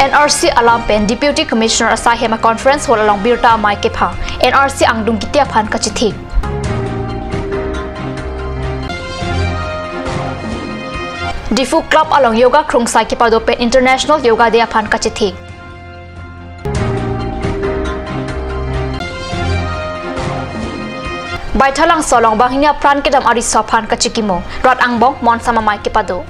NRC alam pen Deputy Commissioner asai hema conference hall along Birta mai ke pha NRC angdung kitia phan ka chithi Difu Club along Yoga Krungsai ke pado pen International Yoga Day phan ka chithi Baithalang solong banghinya pran ke dam ari sophan ka chikimo rat angbong mon sama mai ke pado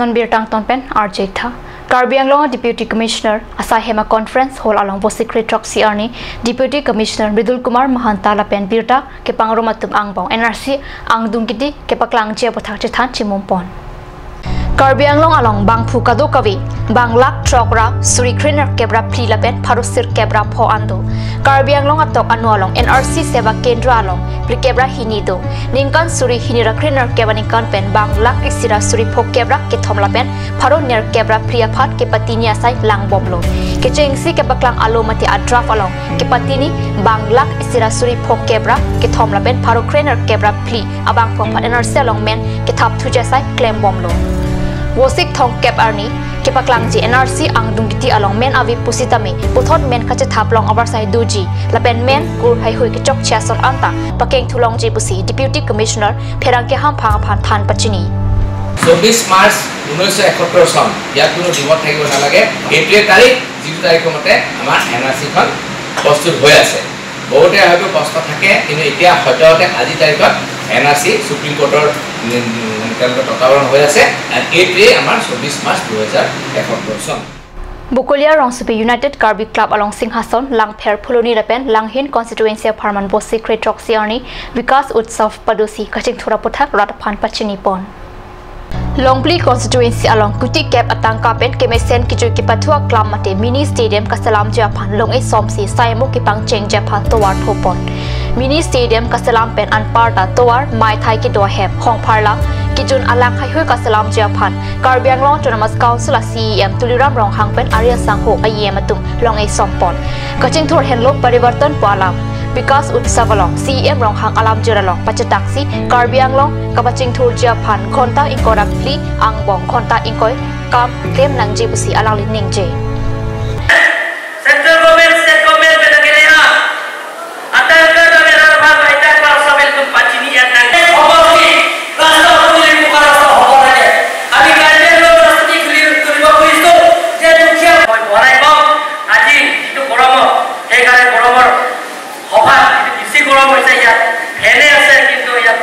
non bir tang ton pen RJ tha Karbi Anglong Deputy Commissioner asai hema conference hall along bo secret truck CR ni Deputy Commissioner Mridul Kumar Mahanta la pen birta ke pangromatum angbong NRC angdung kiti ke paklang che pothak che than chimumpon Karbi Anglong along bangphu kado kavi banglak trokra suri krener kebra phli la pen pharusir kebra pho ando Karbi Anglong atok anu along NRC Seva Kendra along pli kebra hini do ningkan suri hini ra krener keba ningkan pen banglak isira suri pho kebra ke thomla pen pharo ner kebra phlia phat ke patini asai lang bomlo ke chengsi ke baklang alo mati adraf along ke patini banglak isira suri pho kebra ke thomla pen pharo krener kebra phli abang pho phat NRC along men ke thap thuja sai claim bomlo Wosik thong kep arni kepaklang ji NRC angdung kiti along men avi pusitami puthot men khache thaplong abar sai duji lapen men kur hai hui ke chok chia son anta pakeng thulong ji pusi Deputy Commissioner pherang ke ham phang phan than pachini 24 March 1971 চন ইয়াত কোনো দ্বিমত থাকিব নালাগে। এইটোৱে তাৰিখ যিটো তাৰিখৰ মতে আমাৰ NRC খন প্ৰস্তুত হৈ আছে। বহুতে হয়তো প্ৰশ্ন থাকে, কিন্তু এতিয়া সদ্যহতে আজি তাৰিখত NRC supreme কোৰ্টৰ তেওঁলোকৰ তত্বাৱধান হৈ আছে আৰু এইটোৱে আমাৰ 24 মাৰ্চ 2071 চন। Bukolia Rongsupi United Karbi Club along Singhason Langpher Phuloni Rapen Langhin Constituency of Harman Bo Secret Roxy Arni Vikas Utsav Padosi Kaching Thura Pothak Rataphan Pachini Pon Longpli Constituency along Kuti Cap Atangka Pen Kemesen Kijoi Kipathua Club Mate Mini Stadium Kasalam Japan Long E Somsi Saimo Kipang Cheng Japan Towar Thopon Mini Stadium Kasalam Pen Anparta Towar Mai Thai Ki Dohep Hong Pharla Kijun Alang Hai Hui Kasalam Japan Karbi Anglong Autonomous Council CEM Tuliram Ronghang Pen Arya Sangho IEM Atum Long E Sompon Kaching Thur Henlo Parivartan Palam Vikas Utsav along CEM Ronghang Alam Juralong Pachataksi Karbi Anglong Kabaching Thur Japan Khonta Ingkora Phli Angbong Khonta Ingkoi Kam Klem Nangje Busi Alang Ningje Central Government State Government Benagilea Atangka Ramera Bhag Baitak Pasabel Tum Pachini Atang Obosi Rasta Puli Mukarasa Hoborage আমি কাৰ্বি আংলং ৰাজনীতি খুলি তুলিব খুজিছো যে দুখীয়া বনাই পাওঁ আজি যিটো গৰমৰ সেইকাৰণে গৰমৰ সভা বেছি গৰম হৈছে ইয়াত ফেনে আছে কিন্তু ইয়াত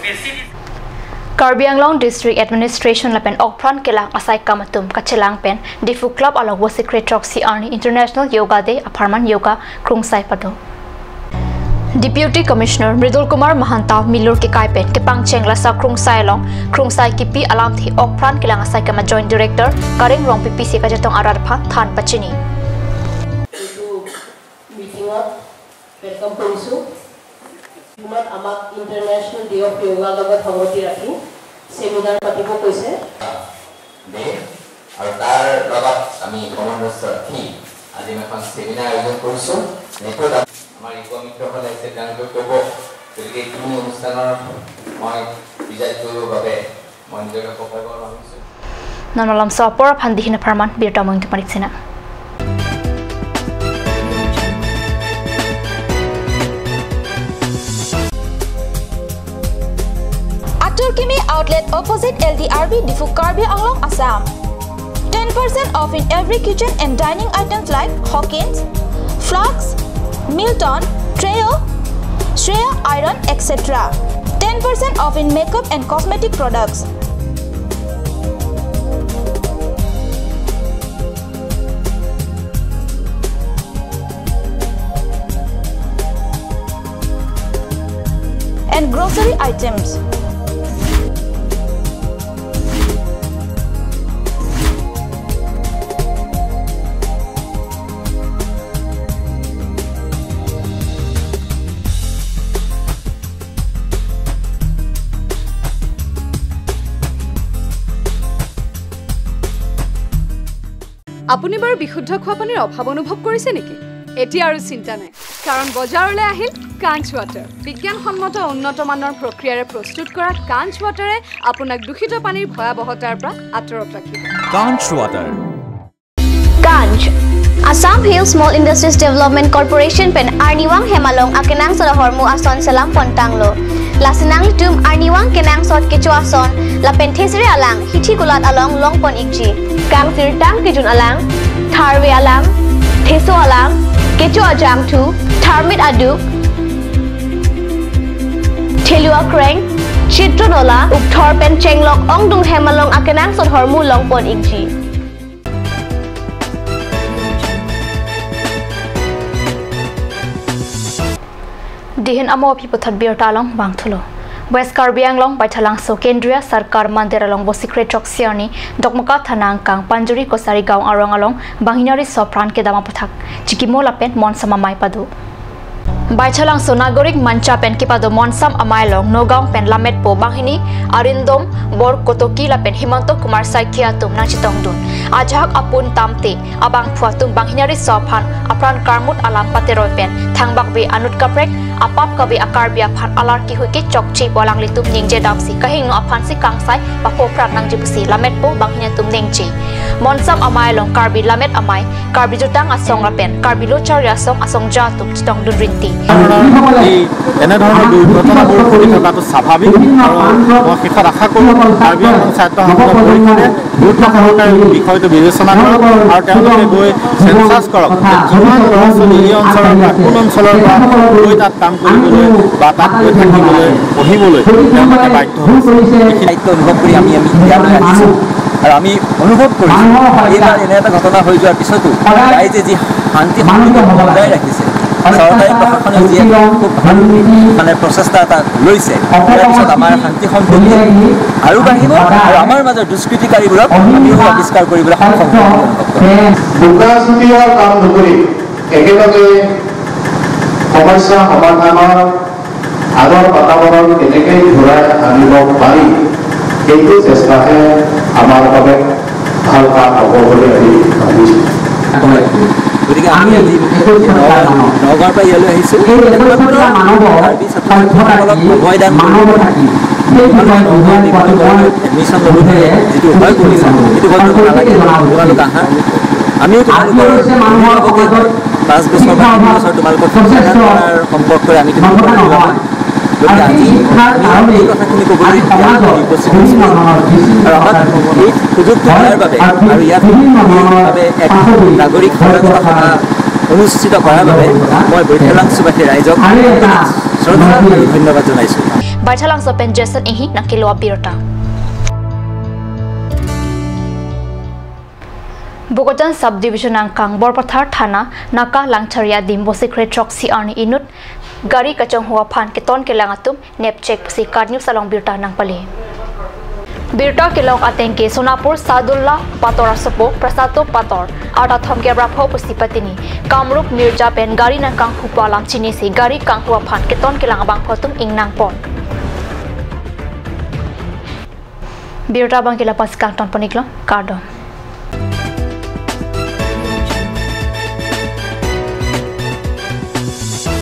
বেছি Karbi Anglong District Administration lapen okpran kelang asai kamatum kachelang pen Difu Club along wo Secret Roxy Arni International Yoga Day Aparman Yoga Krungsai Pado Deputy Commissioner Mridul Kumar Mahanta Milur ke kai pen kepang chengla sa Krungsai along Krungsai kipi alam thi okpran kelang asai kama Joint Director Karing Rong PPC kajatong aradpha than pachini মিটিঙত welcome কৰিছো। ইমান আমাক international day of য়োগাৰ লগত সংগতি ৰাখি seminar পাতিব কৈছে আৰু তাৰ লগত আমি কমনৱেলথ ৰাখি আজি আমি এখন সেমিনাৰ আয়োজন কৰিছোঁ। নেটত আমাৰ যুৱ মিত্ৰসকল আহিছে, তেওঁলোকে ক'ব। গতিকে এইখিনি অনুষ্ঠানৰ মই প্ৰিজাইড কৰিবৰ বাবে মই নিজকে সৌভাগ্যৱান ভাবিছোঁ। ননলাম সপৰ ফান্দিহিন ফাৰমান বীৰতা মইন্তু মাৰিছেনা Kimi outlet opposite LDRB Difu Karbi Anglong Assam. 10% off in every kitchen and dining items like Hawkins, Flux, Milton, Treo, Shreya Iron, etc. 10% off in makeup and cosmetic products. And grocery items. আপুনি বাৰু বিশুদ্ধ খোৱা পানীৰ অভাৱ অনুভৱ কৰিছে নেকি? এতিয়া আৰু চিন্তা নাই। কাৰণ বজাৰলৈ আহিল কাঞ্চ ৱাটাৰ। বিজ্ঞানসন্মত উন্নত মানৰ প্ৰক্ৰিয়াৰে প্ৰস্তুত কৰা কাঞ্চ ৱাটাৰে আপোনাক দূষিত পানীৰ ভয়াৱহতাৰ পৰা আঁতৰত ৰাখিব। Kanch water. Kanch Assam Hill Small Industries Development Corporation pen Arniwang Hemalong akenang soda hormu ason salam pontanglo. Lasinang litum Arniwang kenang sot kecho ason la pen thesre alang hithi kulat along long pon ikji. Kang sir tang kijun alang, tharwe alang, theso alang, kecho ajang thu, tharmit aduk, thelua kreng, chitronola ukthor pen chenglok ongdung hemalong akenang sot hormu long pon ikji. Dihin amo phi pathat bir talong bangthulo West Karbi Anglong baithalang so Kendriya Sarkar Mandir along bo secret choksiani dokmaka thanang kang Panjuri Kosari gaon arong along banghinari sopran ke dama pathak chikimo lapen monsama mai padu baithalang so Nagorik Mancha pen kipado monsam amai long Nogaon pen lamet po banghini Arindom Bor Kotoki lapen Himanto Kumar Saikia tum nangchitong dun ajak apun tamte abang phua tum banghinari sophan apran karmut alam pateroi pen thangbak be anut kaprek apap kabi akar bia phan alar ki huike chokchi bolang litum ningje damsi kahing no aphan si kangsai papo prak nang jibusi lamet po banghina tum ningje monsam amai long karbi lamet amai karbi jutang asong rapen karbi lochar asong asong ja tum chitong dun rinti এনেধৰণৰ দুৰ্ঘটনাবোৰ ঘটি থকাটো স্বাভাৱিক আৰু মই শেষত আশা কৰোঁ কাৰ্বি আংলং স্বায়ত্ত শাসিত পৰিষদে গুৰুত্ব সহকাৰে বিষয়টো বিবেচনা কৰক আৰু তেওঁলোকে গৈ চেঞ্চাছ কৰক যে কিমান ল'ৰা ছোৱালী এই অঞ্চলৰ পৰা কোন অঞ্চলৰ পৰা গৈ তাত কাম কৰিবলৈ বা তাত গৈ থাকিবলৈ পঢ়িবলৈ তেওঁলোকে বাধ্য হৈছে। দায়িত্ব অনুভৱ কৰি আমি ইয়ালৈ আহিছোঁ আৰু আমি অনুভৱ কৰিছোঁ এইবাৰ এনে এটা ঘটনা হৈ যোৱাৰ পিছতো ৰাইজে যি শান্তি বজাই ৰাখিছে, চৰকাৰী প্ৰশাসনে যি খুব ভাল মানে প্ৰচেষ্টা এটা লৈছে, ইয়াৰ পিছত আমাৰ শান্তি সম্প্ৰীতি আৰু বাঢ়িব আৰু আমাৰ মাজৰ দুষ্কৃতিকাৰীবোৰক আমিও আৱিষ্কাৰ কৰিবলৈ সক্ষম হ'ম। কাম নকৰি একেলগে সমস্যা সমাধানৰ আগৰ বাতাবৰণ কেনেকৈ ঘূৰাই আনিব পাৰি সেইটো চেষ্টাহে আমাৰ বাবে ভাল কাম হ'ব বুলি আমি ভাবিছোঁ। গতিকে আমি আজি নগাঁৱৰ পৰা ইয়ালৈ আহিছোঁ কাৰ্বি ছাত্ৰ-ছাত্ৰীসকলক অভয়দান এডমিশ্যন ল'বলৈ যিটো ভয় কৰিছে সেইটো ভয় কৰিব নালাগে। তোমালোক আহা, আমিও তোমালোকৰ অভিভাৱকে 5 বছৰ বা 3 বছৰ তোমালোকৰ শিক্ষাদান কৰাৰ সম্পৰ্কৰে আমি তোমালোকৰ অভিভাৱক। গতিকে আজি আমি এই কথাখিনি ক'বলৈ উপস্থিত হৈছোঁ আৰু আমাক এই সুযোগটো দিয়াৰ বাবে আৰু ইয়াত বাবে এক নাগৰিক সজাগতা সভা অনুষ্ঠিত কৰাৰ বাবে মই বৈঠালাংছুবাসী ৰাইজক শ্ৰদ্ধা আৰু ধন্যবাদ জনাইছোঁ। Baithalangso pen Jason ihi nakilwa birta. Bogotan sub division angkang Borpathar thana naka langcharia dimbo secret choksi arni inut gari kachong hua phan ke ton ke langatum nep check pusi card news along birta nangpali. Birta kelong atengke Sonapur Sadullah Patora sopo Prasato Pator arta thomke brapho pusi patini Kamrup Mirja pen gari nangkang hupa lamchini si gari kang hua phan ke ton ke langabang photum ingnang pon. Birta bangkila pas kang ton paniklo kardom.